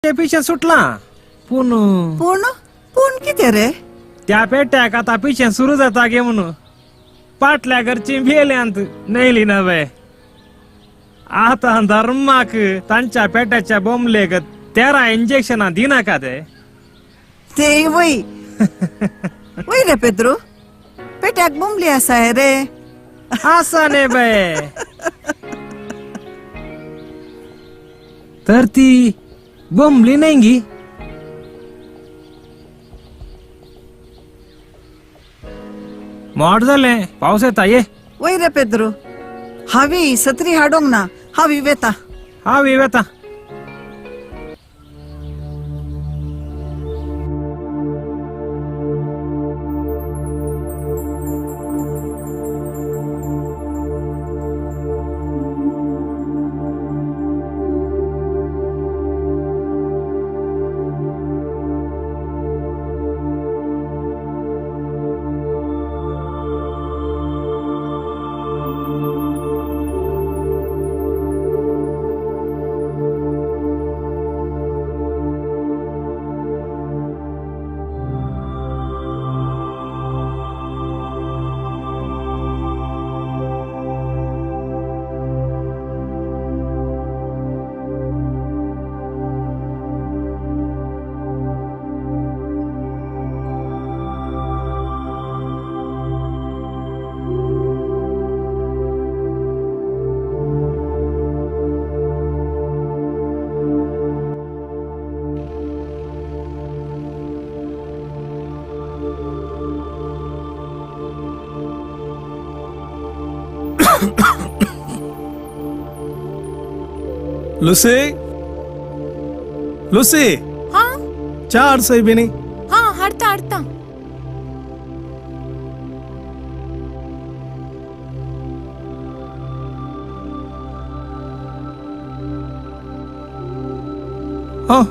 पिशें सुटलां पूण पूण पूण कितें रे? त्या पेट्याक आतां पिशें सुरू जाता गे म्हणून पाटल्या घरची भियल्यांत नेली ना बे. आतां धर्माक तांच्या पेट्याच्या बोंबलेक 13 इंजेक्शनां दिनाका ते. ते वय वय रे पेद्रू, पेट्याक बोंबली आसा रे? आसा न्ही बे. तर ती बोंबली न्ही गी. मोड जालें, पावस येता ये. वय रे पेद्रू, हांवी सत्री हाडूंक ना, हांवी वेता. हांवी वेता. Lucy, Lucy. हाँ? चार साहेबिनी. हाँ, हाडता हाडता. हाँ,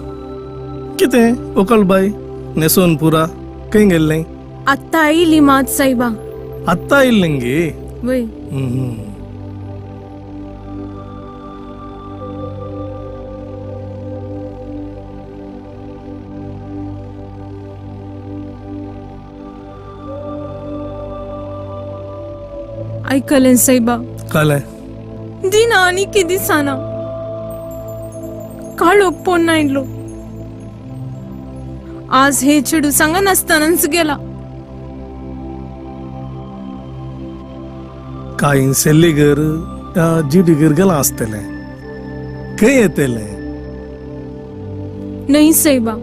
कितें वकल बाय न्हेसोन पुरा खंय गेल्लें? आत्तां आयली मात सायबा. आत्तां आयिल्लें गे? वय. आयकलें सायबा. कालें दिना आनी कितें दिसना, काळोख पोन्न आयलो. आज हे चेडूं सांगनासतनाच गेला. कांय सेल्लीगर जिडीगर गेलां आसतलें, खंय येतलें? न्हय सायबा,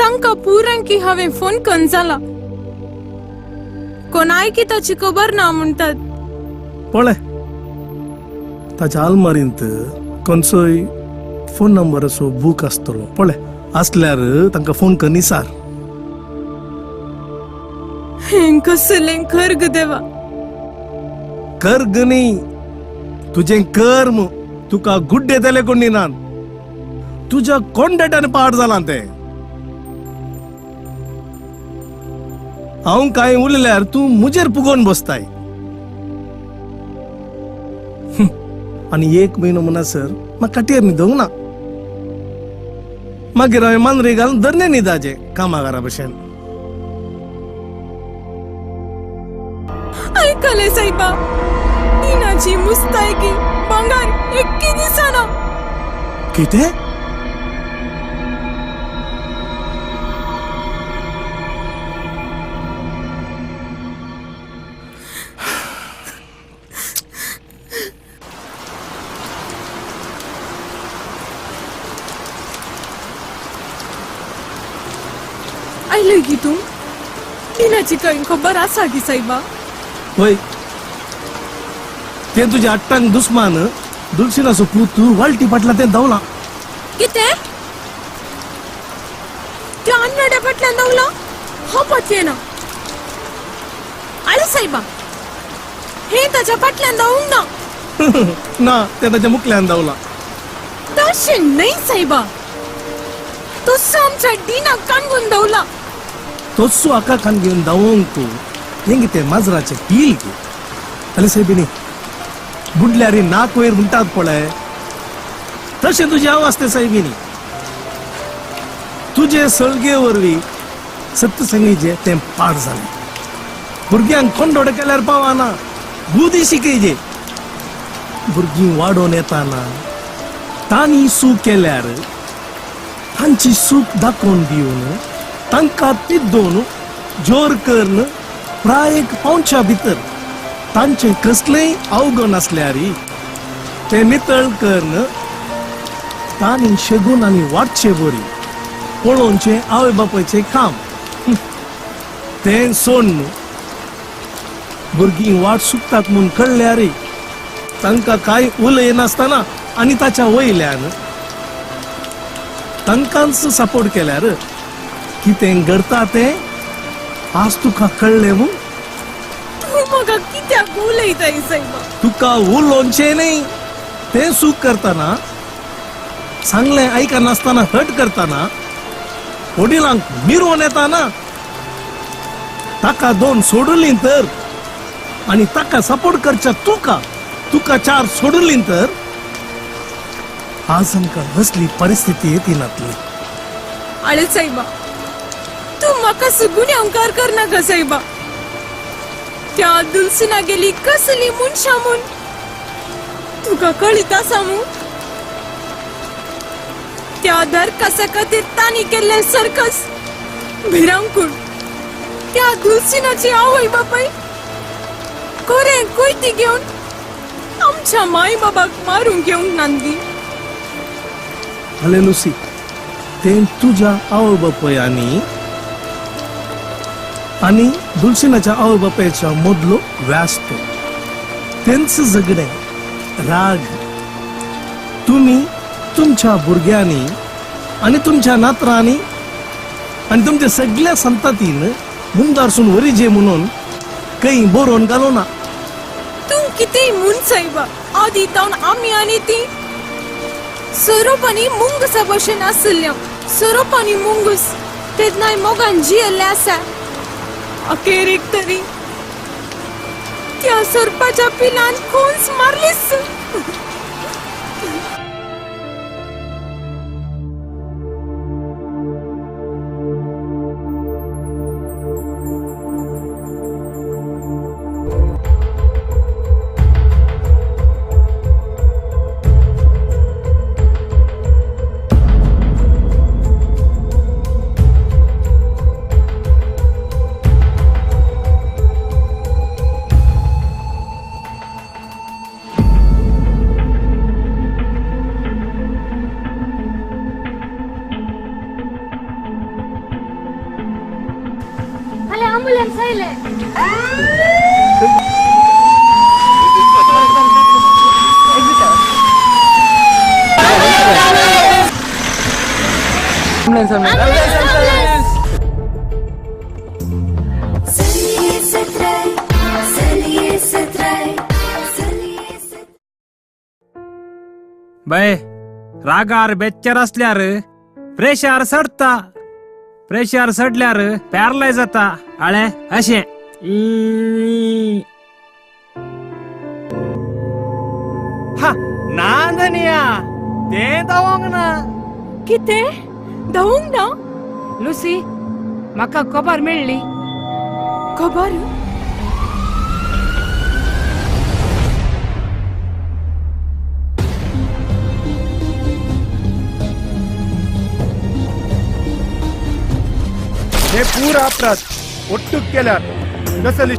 तांकां पुरांकी हांवें फोन कन्न जाला, कोणायकी ताची खबर ना म्हणटात. पळय ताच्या आलमारींत खंयचोय फोन नंबराचो बूक आसतलो, पळय आसल्यार तांकां फोन कर निसार. हें कसलें कर्ग देवा. कर्ग न्ही, तुजें कर्म. तुका गुड्डे जाले कोण नान, तुज्या कोंडेटान पाड जालां तें. हांव कांय उलयल्यार तूं मुजेर पुगोवन बसताय. आनी एक म्हयनो म्हणसर म्हाका खाटयेर न्हिदोंक ना. मागीर हांवें मांद्री घालून धरणे न्हिदाचें कामागारा भशेन. आयकलें सायबा, दिनाची मुस्तायकी भांगर एक्की दिसना. कितें? आयलें गी तूं? दिनाची कांय खबर आसा गी सायबा? वय, तें तुज्या अट्टांक दुस्मान दुलसिनाचो पूत वाळटी फाटल्यान तें धांवलां. कितें? त्या अन्नाड्या फाटल्यान धांवलां? हांव पातयेना. आले सायबा, हें ताच्या फाटल्यान धांवूंक ना. ना, तें ताच्या मुखल्यान धांवलां. तशें न्हय सायबा, तसो आमच्या डिनाक कानगून धांवला. तसो हाका कान घेवन धांवोंक तूं हें कितें माजराचें पील गे. आले सायबिनी, बुडल्यार नाक वयर म्हणटात पळय, तशें तुजें हांव आसतें सायबिनी. तुजे सळगे वरवीं सत्य सांगीचे तें पाड जालें. भुरग्यांक कोंडोड केल्यार पावना, बुद्धी शिकयजे. भुरगीं वाडोवन येताना तांणी चूक केल्यार तांची चूक दाखोवन दिवन तांकां तिद्दोवन जोर करून प्रायेक पावच्या भितर तांचें कसलेंय अवगण आसल्यार तें नितळ करून तांणी शेगून आनी वाडचे बरी पळोवचें आवय बापायचें काम. तें सोडून भुरगीं वाट चुकतात म्हूण कळ्ळ्यार तांकां कांय उलयनासतना आनी ताच्या वयल्यान तांकांच सपोर्ट केल्यार कितें घडता तें आज तुका कळ्ळें म्हूण? तूं म्हाका कित्याक उलयताय सायबा? तुका उलोवचें न्ही. तें चूक करतना सांगलें आयकनासतना हट करतना वडिलांक मिरोवन येताना ताका दोन सोडली तर आनी ताका सपोर्ट करच्या तुका तुका चार सोडली तर आज आमकां असली परिस्थिती येती नातली. आळे सायबा, तूं म्हाका सुगुण्यांकार करनाका सायबा. त्या दुलसिना गेली कसली मनशां म्हूण तुका कळीत आसा मू? त्या दरकासा खातीर तांणी केल्लें सर्कस भिरांकूळ. त्या दुलसिनाची आवय बापाय कोरें कोयती घेवन आमच्या माय बाबाक मारूंक घेवंक नांदी. आले लुसी, तें तुज्या आवय बापाय आनी आनी दुलसिनाच्या आवय बापायच्या मदलो व्यास तो. तेंच झगडें राग तुमी तुमच्या भुरग्यांनी आनी तुमच्या नातरांनी आनी तुमच्या सगळ्या संतातीन मुंदारसून वरीजे म्हणून काही बरोवन घालो ना. तूं कितेंय म्हूण सायबा, आदी तावन आमी आनी ती सोरोप आनी मुंगसा भशेन आशिल्ल्या. सोरोप आनी मुंगूस तेन्नाय मोगान जियेल्लें आसा. अखेरेक तरी त्या सोरपाच्या पिलान खोंस मारलीच. बाय रागार बेच्चर असल्यार प्रेशर सडता, प्रेशर सडल्यार पॅरलायज जाता. आळे अशें हा ना धनिया तें धांवंक ना. कितें धांवंक ना? लुसी, म्हाका खबर मेळ्ळी. खबर? हे पूर अपराध ಒಟ್ಟು केल्यार कसली